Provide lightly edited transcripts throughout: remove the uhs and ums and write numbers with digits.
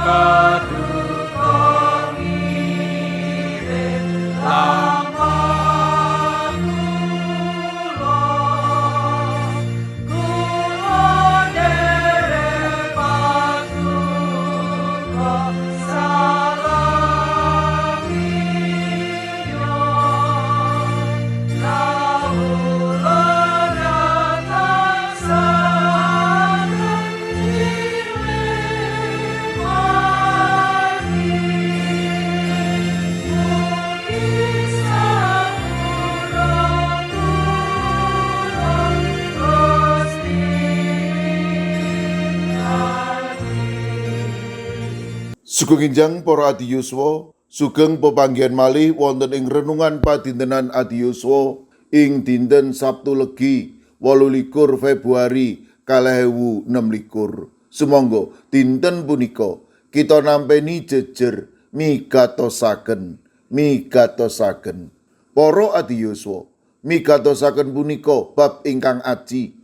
Duka ngirim lampah kula, kula nderek paduka salaminya, kawula ngatasaken bilih margi, mugi sapura kula Gusti ngarti. Sugeng enjang para adi yuswa, sugeng pepanggihan malih wonten ing renungan padintenan adi yuswa ing dinten Sabtu Legi 28 Februari 2026. Sumangga dinten punika kita nampeni jejer migatosaken, migatosaken. Para adi yuswa, migatosaken punika bab ingkang aji.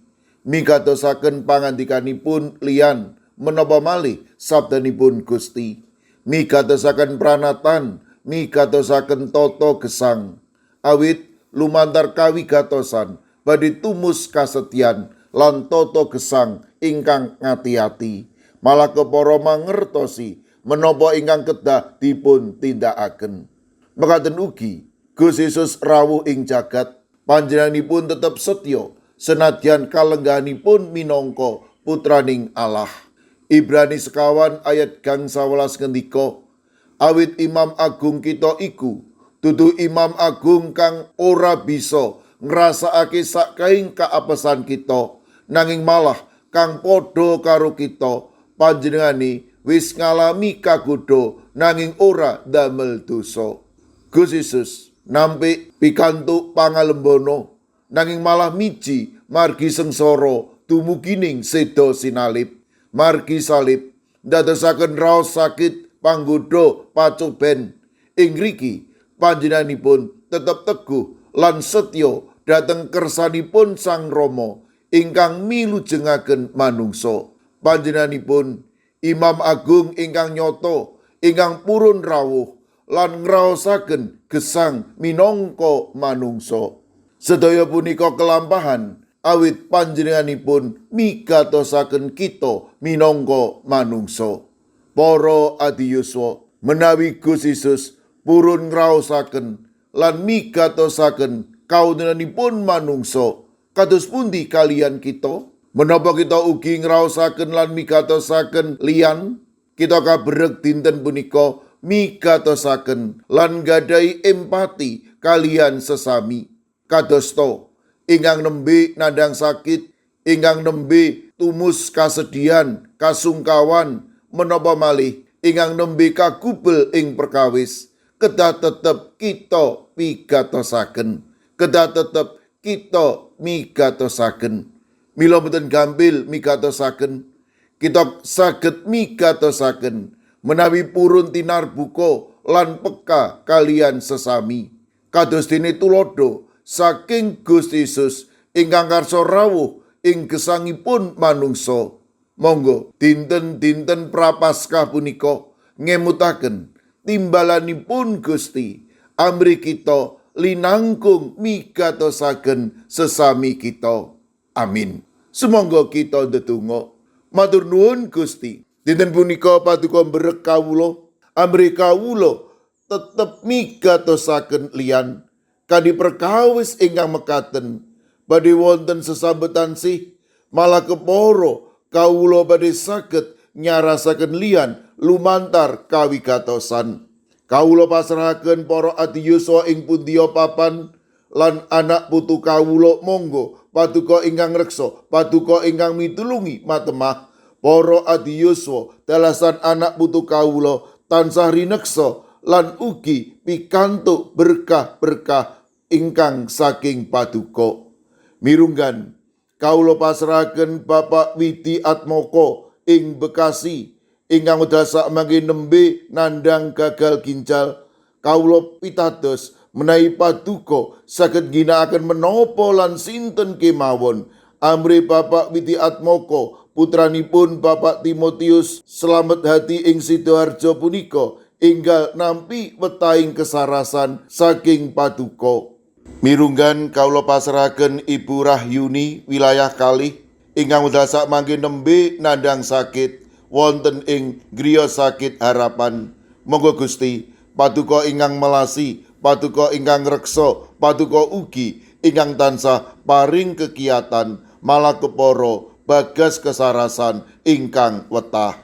Migatosaken pangandikanipun liyan menapa malih sabdanipun Gusti. Migatosaken pranatan, migatosaken tata gesang. Awit lumantar kawigatosan badhe tumus kasetyan lan tata gesang ingkang ngati-ati. Malah kepara mangertosi menapa ingkang kedah dipun tindakaken. Mekaten ugi Gusti Yesus rawuh ing jagat, panjenenganipun tetep setya senadyan kalenggahanipun minangka putraning Allah. Ibrani 9 ayat 11 ngendika, awit imam agung kita iku dudu imam agung kang ora bisa ngrasakake sakaing kaapesan kita, nanging malah kang padha karo kita, panjenengane wis ngalami kagodha nanging ora damel dosa. Gusti Yesus nampik pikantuk pangalembana nanging malah miji margi sengsara dumugining seda sinalib. Margi salib ndadosaken raos sakit panggodha pacoben. Ing ngriki panjenenganipun tetep teguh lan setya dhateng kersanipun Sang Rama ingkang milujengaken manungsa. Panjenenganipun Imam Agung ingkang nyata, ingkang purun rawuh lan ngraosaken gesang minangka manungsa. Sedaya punika kelampahan awit panjenenganipun migatosaken kita minangka manungsa. Para adi yuswa, menawi Gusti Yesus purun ngraosaken lan migatosaken kawontenanipun manungsa, kados pundi kaliyan kita? Menapa kita ugi ngraosaken lan migatosaken liyan? Kita kaberek dinten punika migatosaken lan gadhahi empati kaliyan sesami. Kadosta ingkang nembe nandhang sakit, ingkang nembe tumus kasedihan, kasungkawan, menapa malih ingkang nembe kagubel ing perkawis, kedah tetep kita pigatosaken, kedah tetep kita migatosaken. Mila mboten gampil migatosaken, kita saged migatosaken menawi purun tinarbuka lan peka kaliyan sesami. Kados dene tuladha saking Gusti Yesus ingkang karsa rawuh ing gesangipun manungsa. Monggo dinten-dinten Prapaskah punika ngemutaken timbalanipun Gusti amrih kita linangkung migatosaken sesami kita. Amin. Sumangga kita ndedonga. Matur nuwun Gusti. Dinten punika paduka mberek kawula, amrih kawula tetep migatosaken liyan kanthi perkawis ingkang mekaten badhe wonten sesambetan sih, malah kepara kawula badhe saged nyarasaken liyan lumantar kawigatosan. Kawula pasrahaken para adi yuswa ing pundiya papan lan anak putu kawula, monggo paduka ingkang reksa, paduka ingkang mitulungi matemah para adi yuswa dalasan anak putu kawula tansah rineksa lan ugi pikantuk berkah-berkah ingkang saking paduka. Mirunggan kawula pasrahaken Bapak Widi Atmoko ing Bekasi ingkang wekdal sakmangke nembe nandhang gagal ginjal. Kawula pitados menawi paduka saged ngginakaken menapa lan sinten kemawon amrih Bapak Widi Atmoko putranipun Bapak Timotius Slamet Hadi ing Sidoarjo punika enggal nampi wetahing kesarasan saking paduka. Mirunggan kawula pasrahaken Ibu Rahyuni wilayah kalih ingkang wekdal sakmangke nembe nandhang sakit wonten ing griya sakit Harapan. Monggo Gusti, paduka ingkang melasi, paduka ingkang reksa, paduka ugi ingkang tansah paring kekiatan malah kepara bagas kesarasan ingkang wetah.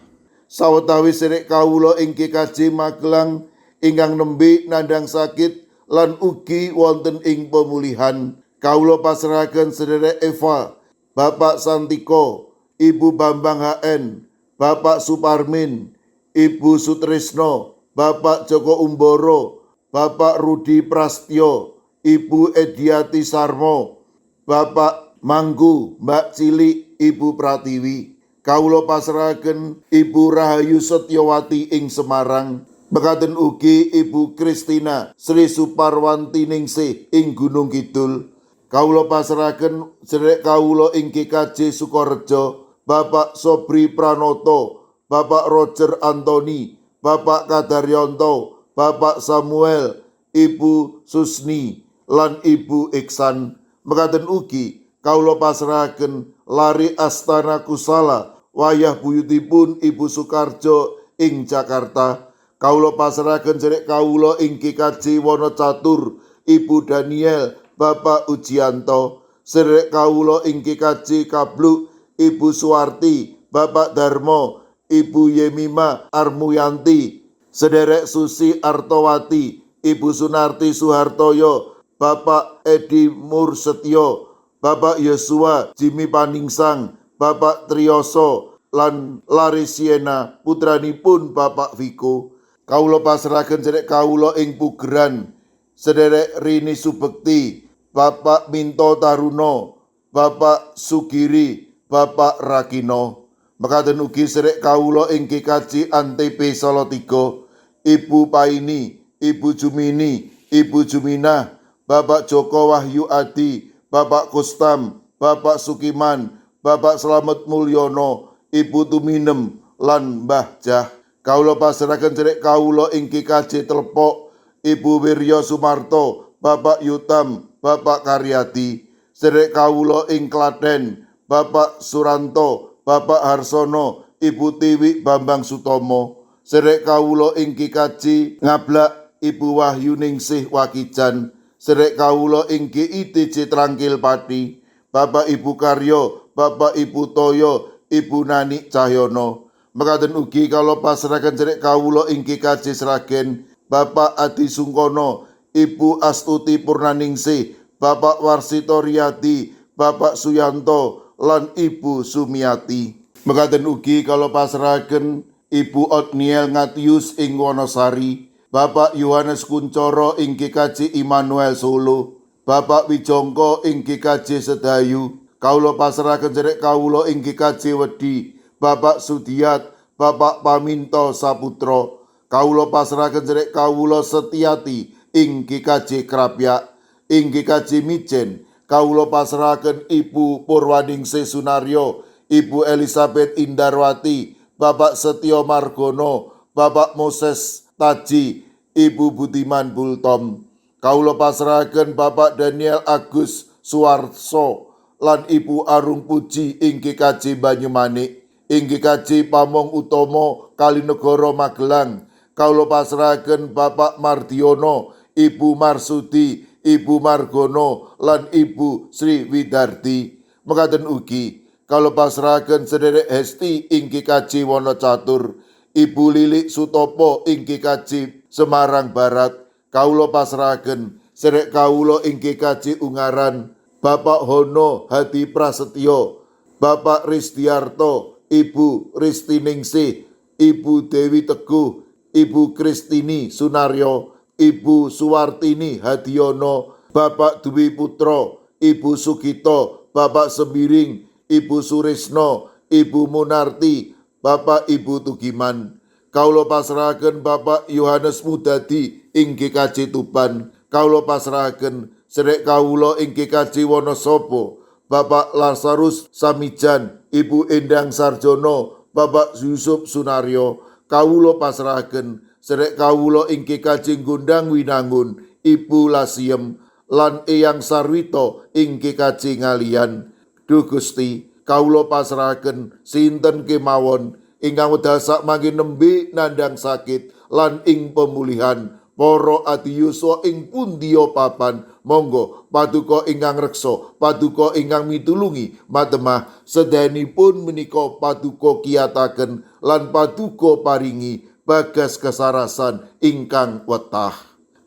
Sawetawis serek kawula ing GKJ Magelang ingkang nembe nandhang sakit lan ugi wonten ing pemulihan, kawula pasrahaken sederek Eva, Bapak Santiko, Ibu Bambang HN, Bapak Suparmin, Ibu Sutrisno, Bapak Joko Umboro, Bapak Rudi Prastyo, Ibu Ediati Sarmo, Bapak Manggu, Mbak Cilik, Ibu Pratiwi. Kawula pasrahaken Ibu Rahayu Setyowati ing Semarang. Mekaten ugi Ibu Kristina Sri Suparwanti Ningsih ing Gunung Kidul. Kawula pasrahaken sederek kawula ing GKJ Sukorejo, Bapak Sobri Pranoto, Bapak Roger Anthony, Bapak Kadaryanto, Bapak Samuel, Ibu Susni, lan Ibu Iksan. Mekaten ugi kawula pasrahaken Lari Astana Kusala, wayah buyutipun Ibu Sukarjo ing Jakarta. Kawula pasrahaken sederek kawula ing GKJ Wonocatur, Ibu Daniel, Bapak Ujianto. Sederek kawula ing GKJ Kabluk, Ibu Suwarti, Bapak Darmo, Ibu Yemima Armuyanti. Sederek Susi Artowati, Ibu Sunarti Suhartoyo, Bapak Edi Mursetyo, Bapak Yosua Jimmy Paningsang, Bapak Triyoso, lan Larisiena putranipun Bapak Viko. Kawula pasrahaken sederek kawula ing Pugeran, sederek Rini Subekti, Bapak Minto Taruno, Bapak Sugiri, Bapak Rakino. Mekaten ugi sederek kawula ing GKJ Antp Salatiga, Ibu Paini, Ibu Jumini, Ibu Juminah, Bapak Joko Wahyu Adi, Bapak Kustam, Bapak Sukiman, Bapak Slamet Mulyono, Ibu Tuminem, lan Mbah Jah. Kawula pasrahaken sederek kawula ing GKJ Telepok, Ibu Wirya Sumarto, Bapak Yutam, Bapak Karyadi. Sederek kawula ing Klaten, Bapak Suranto, Bapak Harsono, Ibu Tiwi Bambang Sutomo. Sederek kawula ing GKJ Ngablak, Ibu Wahyu Ningsih Wakijan. Sederek kawula ing GITJ Trangkil Pati, Bapak Ibu Karyo, Bapak Ibu Toyo, Ibu Nani Cahyono. Mekaten ugi kawula pasrahaken sederek kawula ing GKJ Sragen, Bapak Adi Sungkono, Ibu Astuti Purnaningsih, Bapak Warsito Riyadi, Bapak Suyanto, lan Ibu Sumiati. Mekaten ugi kawula pasrahaken Ibu Otniel Ngatius ing Wonosari, Bapak Yohanes Kuncoro ing GKJ Immanuel Solo, Bapak Wijongko ing GKJ Sedayu. Kawula pasrahaken sederek kawula ing GKJ Wedi, Bapak Sudiat, Bapak Paminto Saputro. Kawula pasrahaken sederek kawula Setiati ing GKJ Krapyak, ing GKJ Mijen. Kawula pasrahaken Ibu Purwaningsih Sunaryo, Ibu Elizabeth Indarwati, Bapak Setio Margono, Bapak Moses Taji, Ibu Budiman Bultom. Kawula pasrahaken Bapak Daniel Agus Suwarso lan Ibu Arung Puji ing GKJ Banyumanik, ing GKJ Pamong Utomo Kalinegoro Magelang. Kawula pasrahaken Bapak Mardiono, Ibu Marsudi, Ibu Margono lan Ibu Sri Widardi. Mekaten ugi kawula pasrahaken sederek Hesti ing GKJ Wonocatur, Ibu Lilik Sutopo ing GKJ Semarang Barat. Kawula pasrahaken sederek kawula ing GKJ Ungaran, Bapak Hono Hadi Prasetyo, Bapak Risdiarto, Ibu Ristiningsih, Ibu Dewi Teguh, Ibu Kristini Sunaryo, Ibu Suwartini Hadiono, Bapak Dwi Putro, Ibu Sugito, Bapak Sembiring, Ibu Surisno, Ibu Munarti, Bapak Ibu Tugiman. Kawula pasrahaken Bapak Yohanes Mudadi ing GKJ Tuban. Kawula pasrahaken sederek kawula ing GKJ Wonosobo, Bapak Lazarus Samijan, Ibu Endang Sarjono, Bapak Yusuf Sunaryo, kawula pasrahaken sedherek kawula ing GKJ Gondang Winangun, Ibu Lasiem lan Eyang Sarwito ing GKJ Ngaliyan. Duh Gusti, kawula pasrahaken sinten kemawon ingkang wekdal sakmangke nembe nandhang sakit lan ing pemulihan, para adiyuswa ing pundiya papan, monggo paduka ingkang reksa, paduka ingkang mitulungi matemah sedayanipun menika paduka kiyataken lan paduka paringi bagas kesarasan ingkang wetah.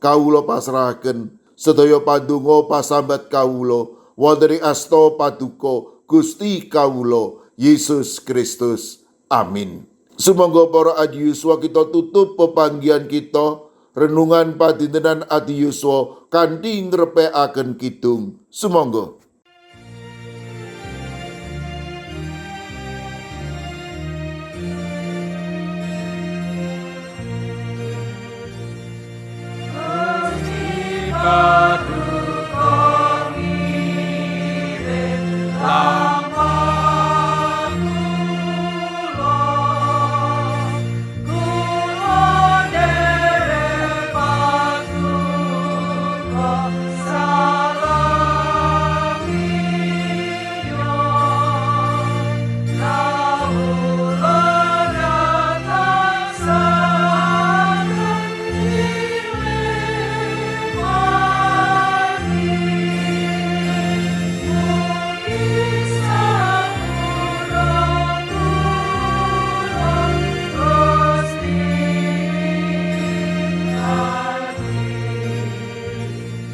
Kawula pasrahaken sedaya pandonga pasambat kawula wonten ing asta paduka Gusti kawula Yesus Kristus. Amin. Sumangga para adiyuswa, kita tutup pepanggihan kita, renungan padintenan adiyuswa, kanthi ngrepekaken kidung. Sumangga.